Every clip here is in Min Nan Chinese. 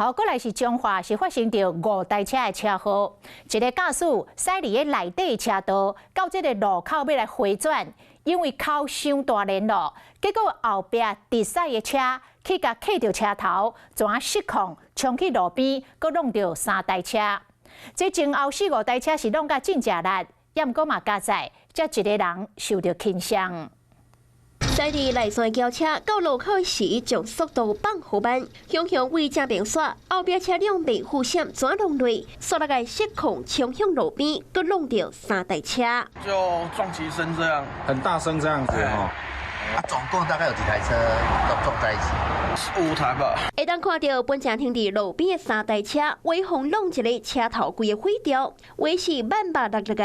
好，閣來是彰化，是發生著五台車的車禍，一个駕駛駛佇个內底車道，到這个路口欲來回轉，因為口傷大連囉，結果後壁直駛的車去共磕著車頭，怎失控衝去路邊，閣挵著三台車。這前後四五台車是挵甲真正力，也毋過嘛佳哉，才一个人受著輕傷。駛佇內線轎車到路口時，將速度放予慢，雄雄為正邊煞，後壁車輛袂負險轉弄落，煞來共失控衝向路邊，閣挵著三台車。就撞擊聲這樣，很大聲這樣子吼。啊，總共大概有幾台車都撞在一起？五台吧。會當看著本正停佇路邊的三台車，微風弄一个車頭規个毀掉，尾是萬百六十個。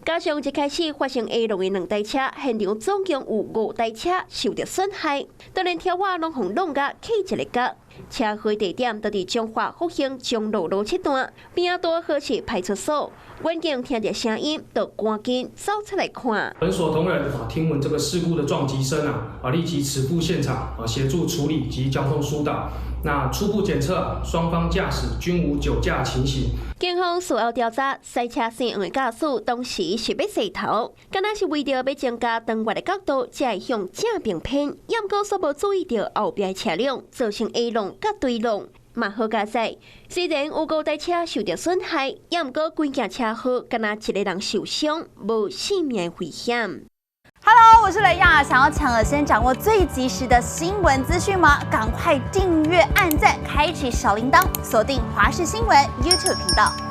加上一開始發生下落的兩台車，現場總共有五台車受著損害，當然柱仔攏予挵共起一个角。車禍地點就佇彰化復興中路路七段，邊仔拄好是派出所，員警聽著聲音，就趕緊走出來看。本所同仁啊，聽聞這個事故的撞擊聲啊，啊立即馳赴現場啊，協助處理及交通疏導。那初步檢測，雙方駕駛均無酒駕情形。警方事後調查，賽車姓黃的駕駛當時是欲踅頭，敢若是為著欲增加轉彎的角度，才會向正邊偏，猶閣煞無注意著後壁車輛，造成下挵佮對挵。嘛好佳哉，雖然有五台車受著損害，猶毋過規件車禍敢若一个人受傷，無性命危險。 Hello，我是雷亞，想要搶先掌握最及時的新聞資訊嗎？趕快訂閱、按讚、開啟小鈴鐺，鎖定華視新聞 YouTube 頻道。